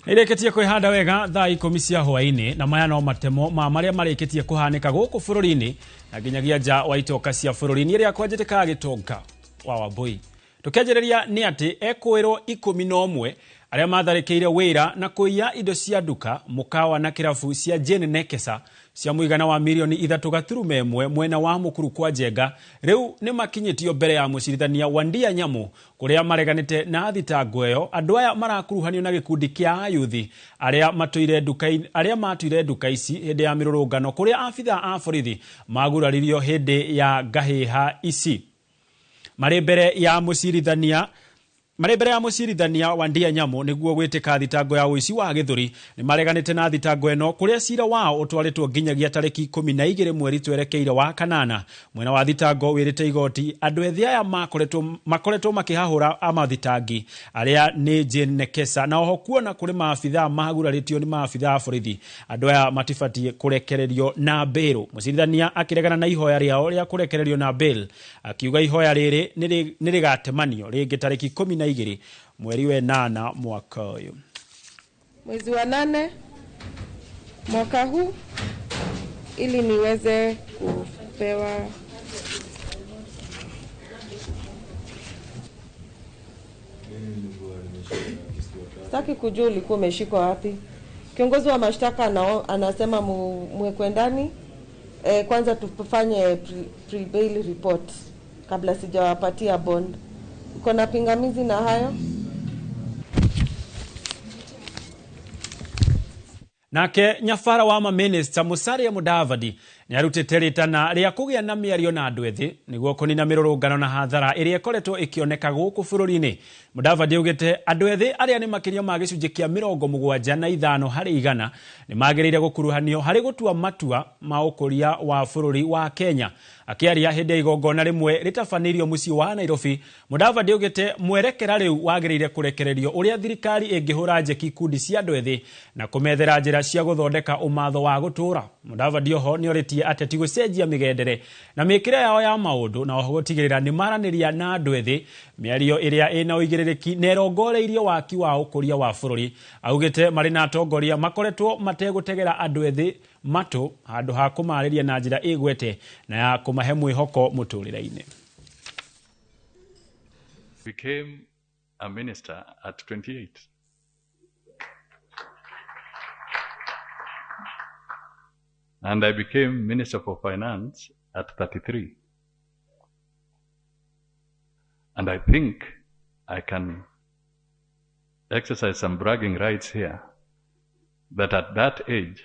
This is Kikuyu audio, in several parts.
Nĩrĩkĩtie kwĩhanda wega thaa 10 cia hwaĩ-inĩ na maya no matemo ma marĩa marĩkĩtie kũhanĩka gũkũ bũrũri-inĩ na nginyagia nja wa itoka cia bũrũri-inĩ ĩrĩa kwanjĩtĩkaga gĩtonga wa Wambui. Tũkĩanjĩrĩria nĩ atĩ ekũĩrwo 11 arĩa matharĩkĩire wĩra na kũiya indo cia nduka, mũkawa na kĩrabu cia Jane Nekesa cia mũigana wa mirioni 3.1 mwena wa Mukuru kwa Njenga rĩu nĩ makinyĩtio mbere ya mũcirithania Wandia Nyamu kũrĩa mareganĩte na thitango ĩyo. Andũ aya marakuruhanio na gĩkundi kĩa ayuthi arĩa matuire nduka ici hĩndĩ ya mĩrũrũngano kũrĩa abithaa a borithi maguraririo hĩndĩ ya ngahĩha ici. Marĩ mbere ya mũcirithania Wandia Nyamu nĩguo gwĩtĩka thitango ya ũici wa gĩthũri nĩ mareganĩte na thitango ĩno kũrĩa cira wao ũtwarĩtwo nginyagia tarĩki 12 mweri twerekeire wa kanana. Mwena wa thitango wĩrĩte igoti andũ ethĩ aya makoretwo makĩhahũra amathitangi arĩa nĩ Jane Nekesa na oho kuona kũrĩ maabithaa magurarĩtio nĩ maabithaa a borithi. Andũ aya matibatiĩ kũrekererio na bail. Mũcirithania akĩregana na ihoya rĩao rĩa kũrekererio na bail akiuga ihoya rĩrĩ nĩ rĩgatemanio rĩngĩ tarĩki 12 mweri wa 8 mwaka ũyũ. Mwezi wa 8 mwaka huu ili niweze kupewa Sitaki kujua ulikuwa umeshikwa wapi. Kiongozi wa mashtaka anasema mwekwe ndani. Kwanza tufanye pre-bail report kabla sijawapatia bond. Uko na pingamizi na hayo? Nake nyabara wa maminista Musalia Mudavadi nĩarutĩte rĩtana rĩa kũgĩa na mĩario na andũ ethĩ nĩguo kũnina mĩrũrũngano na hathara ĩrĩa ĩkoretwo ĩkĩoneka gũkũ bũrũri-inĩ. Mudavadi augĩte andũ ethĩ arĩa nĩ makĩria ma gĩcunjĩ kĩa 75 harĩ igana nĩ magĩrĩire gũkuruhanio harĩ gũtua matua ma ũkũria wa bũrũri wa Kenya. Akĩaria hĩndĩ ya igongona rĩmwe rĩtabanĩirio mũciĩ wa Nairobi, Mudavadi augĩte mwerekera rĩu wagĩrĩire kũrekererio ũrĩa thirikari ĩngĩhũra njeki ikundi cia andũ ethĩ na kũmethera njĩra cia gũthondeka ũmatho wa gũtũũra. Mudavadi oho nĩorĩtie ateti gũcenjia mĩgendere na mĩkĩre yao ya maũndũ na oho gũtigĩrĩra nĩ maranĩria na andũ ethĩ mĩario ĩrĩa ĩna ũigĩrĩrĩki na ĩrongoreirie waki wa ũkũria wa bũrũri. Augĩte marĩ na atongoria makoretwo mategũtegera andũ ethĩ matũ handũ ha kũmarĩria na njĩra ĩgwete na ya kũmahe mwĩhoko mũtũrĩre-inĩ. Became a minister at 28. And I became Minister for Finance at 33. And I think I can exercise some bragging rights here that at that age,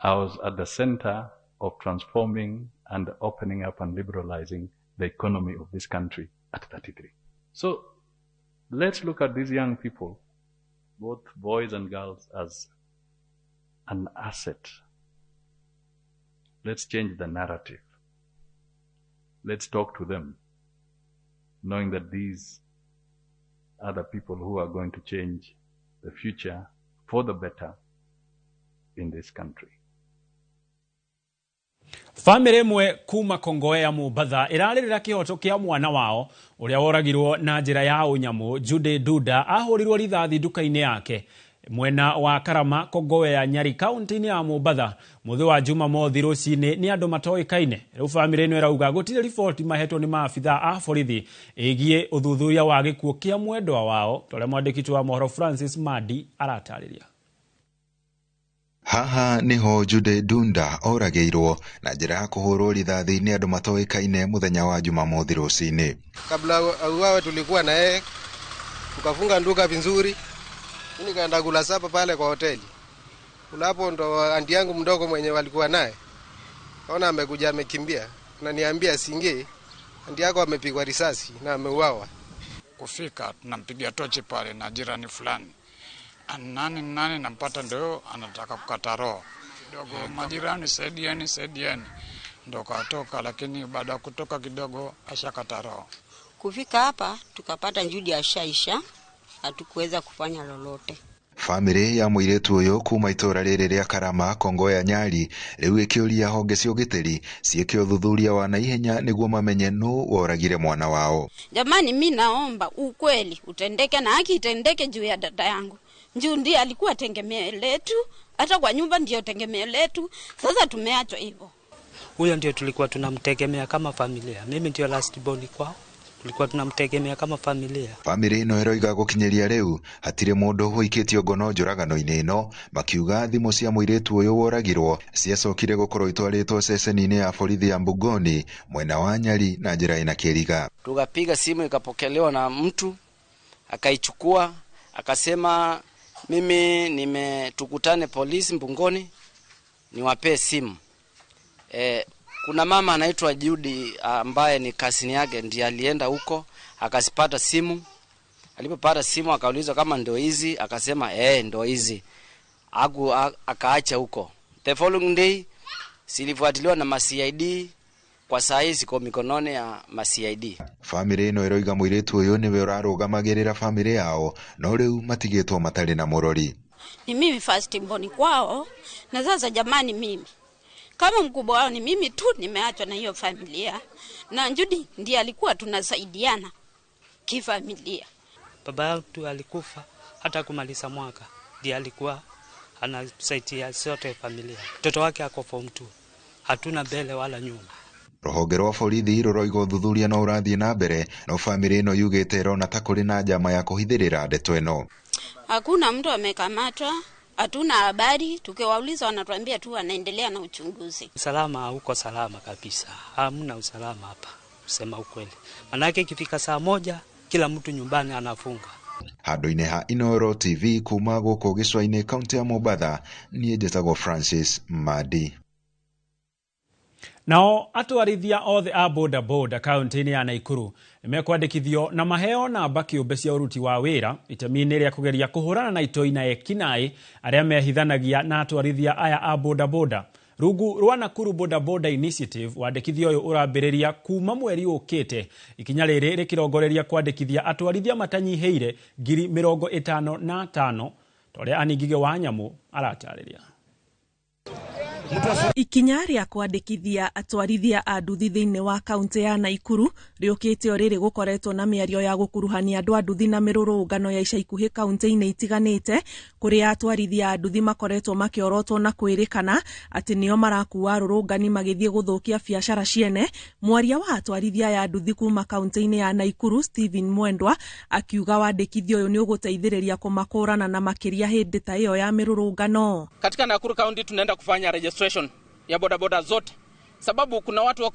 I was at the center of transforming and opening up and liberalizing the economy of this country at 33. So let's look at these young people, both boys and girls, as an asset. Let's change the narrative. Let's talk to them, knowing that these are the people who are going to change the future for the better in this country. Famĩlĩ ĩmwe kuma Kongoe ya Mombatha ĩrarĩrĩra kĩhoto kĩa mwana wao ũrĩa woragirwo na njĩra ya ũnyamũ. Jude Duda ahũrirwo rithathi nduka-inĩ yake mwena wa Karama, Kongoe ya Nyari, kaunti-inĩ ya Mombatha mũthĩ wa Jumamothi rũcinĩ nĩ andũ matoĩkaine. Rĩu famĩlĩ ĩno ĩrauga gũtirĩ riboti mahetwo nĩ maabithaa a borithi ĩgiĩ ũthuthuria wa gĩkuũ kĩa mwendwa wao, ta ũrĩa mwandĩki wa mohoro Francis Madi aratarĩria. Haha niho Jude Dunda oragĩirwo na njĩra ya kũhũrwo rithathi nĩ andũ matoĩkaine mũthenya wa Jumamothi rũcinĩ. Kabla auawe tulikuwa na yeye, tukafunga nduka vizuri. Mimi nikaenda kula sapa pale kwa hoteli. Kula hapo ndo anti yangu mdogo mwenye walikuwa naye. Kaona amekuja amekimbia. Ananiambia singe, anti yako amepigwa risasi na ameuawa. Kufika tunampigia tochi pale na jirani fulani. Nani nani nampata ndio anataka kukata roho. Kidogo majirani saidieni saidieni. Ndio katoka, lakini baada ya kutoka kidogo ashakata roho. Kufika hapa tukapata Judy ashaisha, hatukuweza kufanya lolote. Famĩlĩ ya mũirĩtu ũyũ kuma itũra rĩrĩ rĩa Karama, Kongoe ya Nyali, rĩu ĩkĩũria honge cia ũgitĩri ciĩke ũthuthuria wa naihenya nĩguo mamenye nũ woragire mwana wao. Jamani, mi naomba ukweli utendeke na haki itendeke juu ya dada yangu. Njuu ndiye alikuwa tegemeo letu, hata kwa nyumba ndio tegemeo letu. Sasa tumeachwa hivyo. Huyo ndio tulikuwa tunamtegemea kama familia. Mimi ndio last born kwao. Tulikuwa tunamtegemea kama familia. Family ĩno ĩroiga gũkinyĩria rĩu hatirĩ mũndũ ũikĩtio ngono njũragano-inĩ ĩno, makiuga thimũ cia mũirĩtu ũyũ woragirwo ciacokire gũkorwo itwarĩtwo ceceni-inĩ ya borithi ya Mbugoni mwena wa Nyali na njĩra ĩna kĩriga. Tukapiga simu ikapokelewa na mtu akaichukua, akasema mimi nimetukutane polisi Mbugoni niwapee simu. Kuna mama anaitwa Judy ambaye ni kasini yake, ndiye alienda huko akasipata simu. Alipopata simu akaulizwa kama ndio hizi, akasema ndio hizi. Akaacha huko. The following day silifuatiliwa na ma CID, kwa saa hii siko mikononi ya ma CID. Family ĩno ĩroiga mũirĩtu ũyũ nĩwe ũrarũgamagĩrĩra family yao, no rĩu matigĩtwo matarĩ na mũrori. Ni mimi first born kwao, na sasa jamani, mimi kama mkubwa wao ni mimi tu nimeachwa na hiyo familia. Na Judy ndiye alikuwa tunasaidiana kifamilia. Baba yetu alikufa hata kumaliza mwaka, ndiye alikuwa anasaidia sote familia. Mtoto wake ako form 2. Hatuna mbele wala nyuma. Rũhonge rwa borithi rũroiga ũthuthuria no ũrathiĩ na mbere, no family ĩno yugĩte ĩrona ta kũrĩ na njama ya kũhithĩrĩra ndeto ĩno. Hakuna mtu amekamatwa, hatuna habari. Tukiwauliza wanatuambia tu wanaendelea na uchunguzi. Usalama hauko salama kabisa. Hamna usalama hapa, kusema ukweli. Manake ikifika saa 1 kila mtu nyumbani anafunga. Handũ-inĩ ha Inooro TV kuma gũkũ gĩcũa-inĩ kaunti ya Mombatha, niĩ njĩtagwo Francis Madi. Nao atwarithia othe a boda boda kaunti-inĩ ya Nakuru nĩmekwandĩkithio na maheo namba kĩũmbe cia ũruti wa wĩra itemi-inĩ rĩa kũgeria kũhũrana na itoi na ekinaĩ arĩa mehithanagia na atwarithia aya a boda boda. Rungu rwa Nakuru Boda Boda Initiative, wandĩkithia ũyũ ũrambĩrĩria kuma mweri ũkĩte. Ikinya rĩrĩ rĩkĩrongoreria kwandĩkithia atwarithia matanyihĩire 55,000 ta ũrĩa Annie Ngigĩ wa Nyamũ aratarĩria. Ikinya rĩa kwandĩkithia atwarithia a nduthi thĩinĩ wa kaunti ya Nakuru rĩũkĩte o rĩrĩ gũkoretwo na mĩario ya gũkuruhania andũ a nduthi na mĩrũrũngano ya ica ikuhĩ kaunti-inĩ itiganĩte, kũrĩa atwarithia a nduthi makoretwo makĩorotwo na kwĩrĩkana atĩ nĩo marakua arũrũngani magĩthiĩ gũthũkia biacara ciene. Mwaria wa atwarithia aya a nduthi kuma kaunti-inĩ ya Nakuru Stephen Mwendwa akiuga wandĩkithia ũyũ nĩ ũgũteithĩrĩria kũmakũrana na makĩria hĩndĩ ta ĩyo ya mĩrũrũngano. Katika Nakuru County tunaenda kufanya registration ya bodaboda zote, sababu kuna watu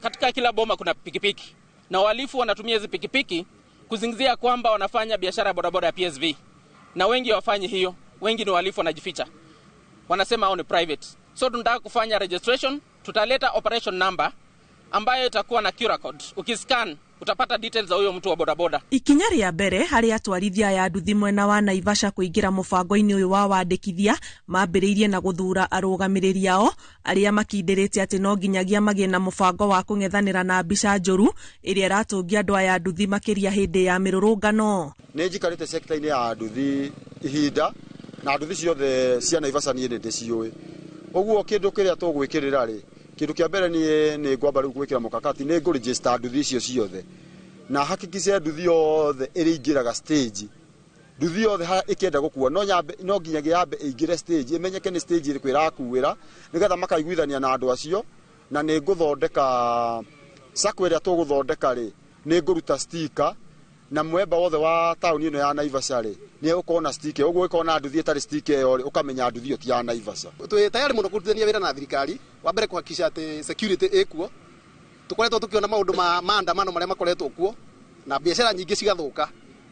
katika kila boma kuna pikipiki, na wahalifu wanatumia hizi pikipiki kuzingizia kwamba wanafanya biashara ya bodaboda ya PSV, na wengi hawafanyi hiyo. Wengi ni wahalifu wanajificha, wanasema hao ni private. So tunataka kufanya registration, tutaleta operation number ambayo itakuwa na QR code. Ukiscan utapata details za huyo mtu wa bodaboda. Ikinya rĩa mbere harĩ atwarithia aya nduthi mwena wa Naivasha kũingĩra mũbango-inĩ ũyũ wa wandĩkithia mambĩrĩirie na gũthuura arũgamĩrĩri ao arĩa makindĩrĩte atĩ no nginyagia magĩe na mũbango wa kũng'ethanĩra na mbica njũru ĩrĩa ĩratũngia andũ aya nduthi makĩria hĩndĩ ya mĩrũrũngano. Nĩ njikarĩte sector-inĩ ya nduthi ihinda na nduthi ciothe cia Naivasha niĩ nĩ ndĩciũĩ. Ũguo kĩndũ kĩrĩa tũgwĩkĩrĩra rĩ, kĩndũ kĩa mbere niĩ nĩ ngwamba rĩu gwĩkĩra mũkakati, nĩ ngũ-register nduthi icio ciothe na hakikisha nduthi yothe ĩrĩingĩraga stage. Nduthi yothe ĩkĩenda gũkua no nginyagia yambe ĩingĩre stage, ĩmenyeke nĩ stage ĩrĩkũ ĩrakuĩra, nĩgetha makaiguithania na andũ acio. Na nĩ ngũthondeka sacco ĩrĩa tũgũthondeka rĩ, nĩ ngũruta sticker na mwemba wothe wa taũni ĩno ya Naivasha rĩ nĩ egũkorwo na sticker. Ũguo ĩkorwo na nduthi ĩtarĩ sticker ĩyo rĩ, ũkamenya nduthi ĩyo ti ya Naivasha. Twĩ tayari mũno kũrutithania wĩra na thirikari, wa mbere kuhakikisha atĩ security ĩkuo. Tũkoretwo tũkĩona maũndũ ma maandamano marĩa makoretwo kuo na biacara nyingĩ cigathũka,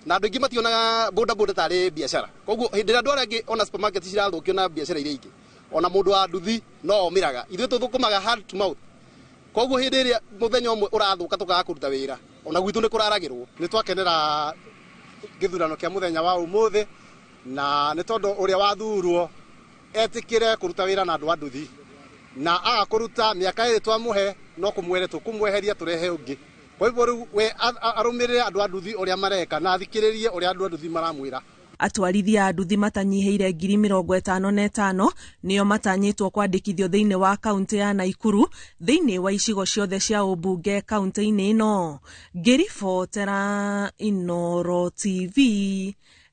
na andũ aingĩ mationaga boda boda tarĩ biacara. Koguo hĩndĩ ĩrĩa andũ arĩa angĩ ona supermarket cirathũkio na biacara iria ingĩ, ona mũndũ wa nduthi no omĩraga. Ithuĩ tũthũkũmaga hand to mouth, koguo hĩndĩ ĩrĩa mũthenya ũmwe ũrathũka tũkaga kũruta wĩra, ona gwitũ nĩ kũraragĩrwo. Nĩ twakenera gĩthurano kĩa mũthenya wa ũmũthĩ, na nĩ tondũ ũrĩa wathurwo etĩkĩre kũruta wĩra na andũ a nduthi, na aga kũruta mĩaka ĩrĩ twamũhe no kũmwere tũkũmweheria tũrehe ũngĩ. Kwa hivyo rĩu we arũmĩrĩre andũ a nduthi ũrĩa mareka na athikĩrĩrie ũrĩa andũ a nduthi maramwĩra. Atwarithia a nduthi matanyihĩire 55,000 nĩo matanyĩtwo kwandĩkithio thĩinĩ wa kaunti ya Nakuru thĩinĩ wa icigo ciothe cia ũmbunge kaunti-inĩ ĩno. Ngĩribotera Inooro TV,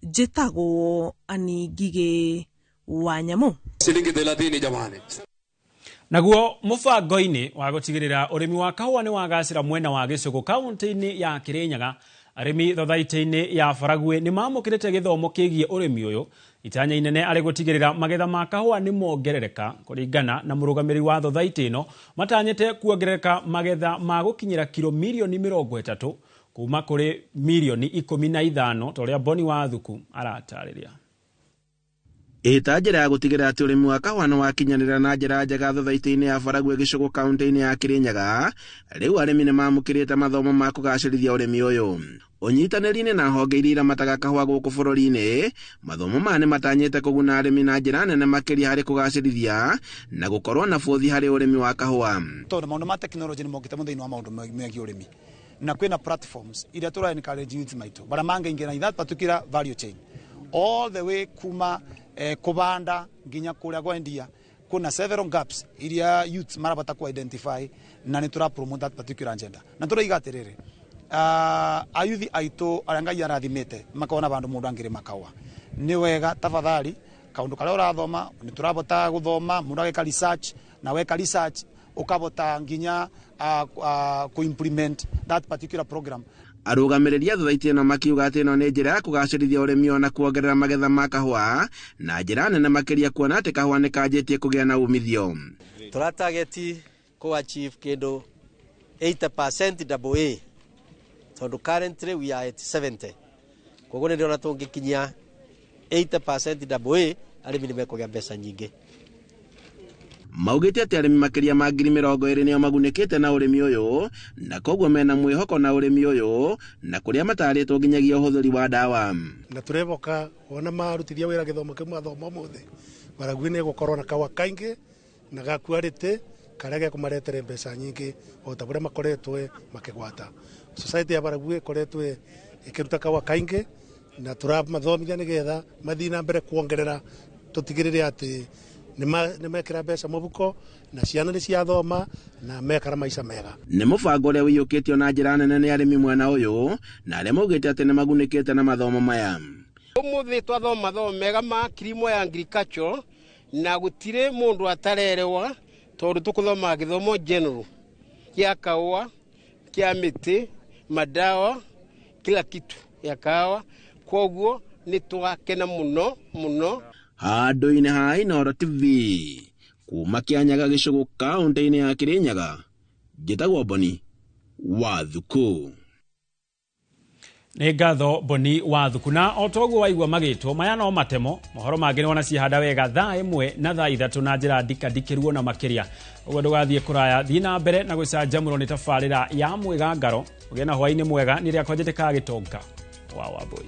Njĩtagwo Ani Ngigĩ wa Nyamũ. Ciringi 30 jamani. Naguo mũbango-inĩ wa gũtigĩrĩra ũrĩmi wa kahũa nĩ wagacĩra mwena wa Gĩcũgũ kaunti-inĩ ya Kĩrĩnyaga, arĩmi thothaitĩ-inĩ ya Baragwĩ nĩ mamũkĩrĩte gĩthomo kĩgiĩ ũrĩmi ũyũ. Itanya inene arĩ gũtigĩrĩra magetha ma kahũa nĩ mongerereka. Kũringana na mũrũgamĩrĩri wa thothaitĩ ĩno, matanyĩte kuongerereka magetha ma gũkinyĩra kiro mirioni 30 kuma kũrĩ mirioni 15 ta ũrĩa Boni wa Thuku aratarĩria. Ĩta njĩra ya gũtigĩrĩra atĩ ũrĩmi wa kahũa nĩ wakinyanĩra na njĩra njega thothaitĩ-inĩ ya Baragwĩ Gĩcũgũ kaunti-inĩ ya Kĩrĩnyaga, rĩu arĩmi nĩ mamũkĩrĩte mathomo ma kũgacĩrithia ũrĩmi ũyũ. Ũnyitanĩri-inĩ na honge iria iramataga kahũa gũkũ bũrũri-inĩ, mathomo maya nĩ matanyĩte kũguna arĩmi na njĩra nene makĩria harĩ kũgacĩrithia na gũkorwo na bũthi harĩ ũrĩmi wa kahũa. Tondũ maũndũ ma tekinoronjĩ nĩ mokĩte mũno thĩinĩ wa maũndũ megiĩ ũrĩmi, na kwĩna platforms iria tũra encourage youth maitũ barĩa mangĩingĩra in that particular value chain all the way kuma kubanda nginya kuria kwendia. Kuna several gaps iria youths marabata ku identify na nĩ tura promote that particular agenda, na turaiga atiriri, ayuthi aitu aria Ngai arathimite makona bandu mundu angirima kaua ni wega. Tafadhali, kaundu karia urathoma ni turabota guthoma mundu ageka research, na weka research ukabota nginya ku implement that particular program. Arũgamĩrĩri a thothaitĩ ĩno makiuga atĩ ĩno nĩ njĩra ya kũgacĩrithia ũrĩmi ona kuongerera magetha ma kahũa na njĩra nene makĩria, kuona atĩ kahũa nĩ kanjĩtie kũgĩa na umithio. Tũra target kũ achieve kĩndũ 80% double A, tondũ currently we are at 70. Koguo nĩ ndĩrona tũngĩkinyia 80% double A, arĩmi nĩ mekũgĩa mbeca nyingĩ. Maugĩte atĩ arĩmi makĩria ma 20,000 nĩo magunĩkĩte na ũrĩmi ũyũ, na koguo mena mwĩhoko na ũrĩmi ũyũ na kũrĩa matarĩtwo nginyagia ũhũthĩri wa ndawa. Na tũreboka wona marutithia wĩra gĩthomo kĩu mathomo ũmũthĩ, Baragwĩ nĩ gũkorwo na kahũa kaingĩ na ga quality karĩa gekũmaretere mbeca nyingĩ o ta ũrĩa makoretwo makĩgwata. Society ya Baragwĩ ĩkoretwo ĩkĩruta kahũa kaingĩ, na tũramathomithia nĩgetha mathiĩ na mbere kuongerera, tũtigĩrĩre atĩ nĩ mekĩra mbeca mũbuko na ciana nĩ ciathoma na mekara maica mega. Nĩ mũbango ũrĩa ũiyũkĩtio na njĩra nene nĩ arĩmi mwena ũyũ, na arĩa maugĩte atĩ nĩ magunĩkĩte na mathomo maya. Ũmũthĩ twathoma mathomo mega ma kilimo ya agriculture, na gũtirĩ mũndũ atarerewa tondũ tũkũthoma gĩthomo general kĩa kahũa, kĩa mĩtĩ, madawa, kila kitu ya kahawa. Koguo nĩ twakena mũno mũno. Handũ-inĩ ha Inooro TV kuma Kĩanyaga Gĩcũgũ kaunti-inĩ ya Kĩrĩnyaga, njĩtagwo Boni wa Thuku. Nĩ ngatho Boni wa Thuku. Na o toguo waigua magĩtwo maya no matemo mohoro mangĩ nĩ wona cihanda wega thaa 1 na thaa 3 na njĩra ndikandikĩruo na makĩria. Ũguo ndũgathiĩ kũraya, thiĩ na mbere na gũcanjamũrwo nĩ tabarĩra ya mwĩgangaro. Ũgĩe na hwaĩ-inĩ mwega. Nĩ rĩakwa njĩtĩkaga Gĩtonga wa Wambũi.